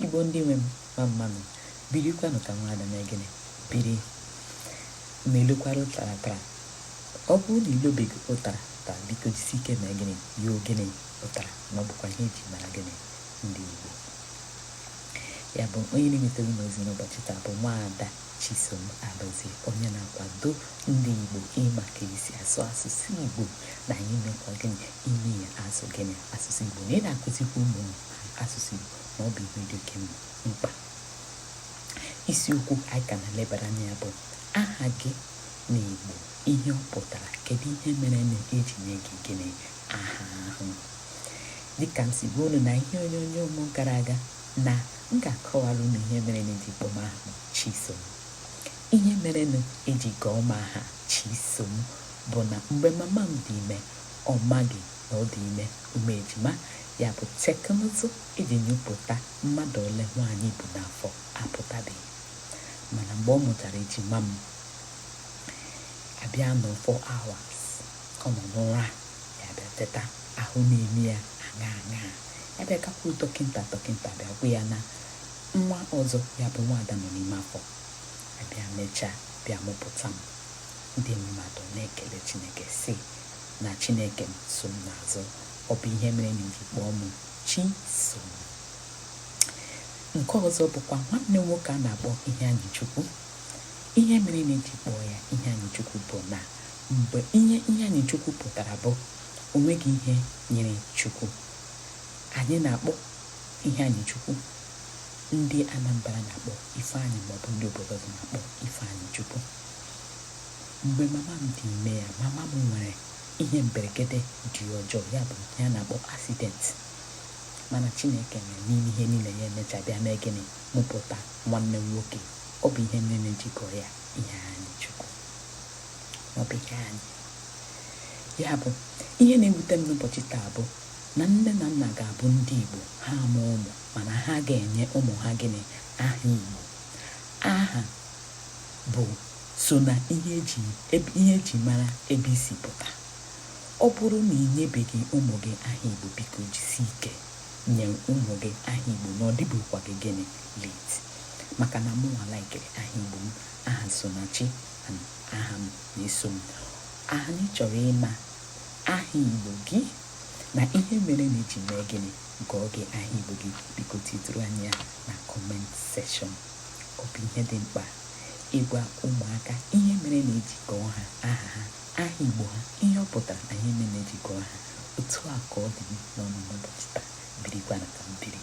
Igbo ndị nwe m, ma mmanụ birikwanụ ka nwaada mee gịnị biri na-elokwara ụtara taa. Ọ bụrụ na ilobeghị ụtara taa, biko jisi ike mee gịnị, yoo gịnị ụtara, na ọ bụkwa ihe eji mara gịnị ndị Igbo. Ya bụ, onye na-enwetara unu ozi n'ụbọchị taa bụ nwaada Chisom Alozie, onye na-akwado ndị Igbo ịma ka esi asụ asụsụ Igbo na imekwa gịnị, ime ya asụ gịnị asụsụ Igbo, na ị na-akụzikwa ụmụ ha asụsụ Igbo, na ọ bụ ihe dị oke mkpa. Isiokwu anyị ka na-elebara anya ya bụ aha gị na Igbo, ihe ọ pụtara, kedu ihe mere na eji nye gị gịnị aha ahụ. Dịka m si gwa unu na ihe onyonyo m gara aga, na m ga-akọwara unu ihe mere na eji kpọọ m aha m Chisom. Ihe mere na eji gọọ m aha Chisom bụ na mgbe mama m dị ime, ọ maghị na ọ dị ime ụmụ ejima. Ya bụ, teknụzụ eji nyopụta mmadụ ole nwaanyị bụ n'afọ apụtabeghị. Mana mgbe ọ mụchara ejima m, abịa nọ 4 hours, ọ nọ n'ụra, ya bịa teta, ahụ na-eme ya aṅa aṅa. Ya bịa gakwuru dọkịta, dọkịta bịa gwa ya na nwa ọzọ, ya bụ nwaada, nọ n'ime afọ. Abịa mechaa bịa mụpụta m. Ndị mmadụ na-ekele Chineke, si na Chineke m so m n'azụ. Ọ bụ ihe mere na iji kpọọ m Chisom. Nke ọzọ bụkwa nwanne m nwoke a na-akpọ Iheanyịchukwu. Ihe mere na eji kpọọ ya Iheanyịchukwu bụ na mgbe ihe Iheanyịchukwu pụtara bụ onweghị ihe nyere Chukwu. Anyị na-akpọ Iheanyịchukwu, ndị Anambra na-akpọ Ifeanyị, maọbụ ndị obodo ọzọ na-akpọ Ifeanyịchukwu. Mgbe mama m dị ime ya, mama m nwere ihe mberede dị ọjọọ, ya bụ ihe a na-akpọ accident. Mana Chineke mere n'ime ihe niile, ya emecha bịa mee gịnị, mụpụta nwanne m nwoke. Ọ bụ ihe mere na-ejikọ ya Iheanyịchukwu, ọ bụ ihe anyị. Ya bụ, ihe na-ewute m n'ụbọchị taa bụ na nne na nna ga-abụ ndị Igbo, ha ama ụmụ, mana ha ga-enye ụmụ ha gịnị, aha Igbo. Aha bụ so na ihe eji mara ebe isi pụta. Ọ bụrụ na ị nyebeghị ụmụ gị aha Igbo, biko jisie ike nye ụmụ gị aha Igbo, na ọ dịbụkwa gị gịnị late. Maka na mụnwa laikiri aha Igbo m, aha Sonachi, aha m na-eso m. Anyị chọrọ ịma aha Igbo gị na ihe mere na eji mee gịnị gụọ gị aha Igbo gị. Biko titụrụ anyị ya na comment section. Ọ bụ ihe dị mkpa ịgwa ụmụaka ihe mere na eji gụọ ha aha ha, aha Igbo ha, ihe ọ pụtara na ihe mere na eji gụọ ha. Otu a ka ọ dị n'ọnụ n'ụbọchị taa. Birikwana ka m biri.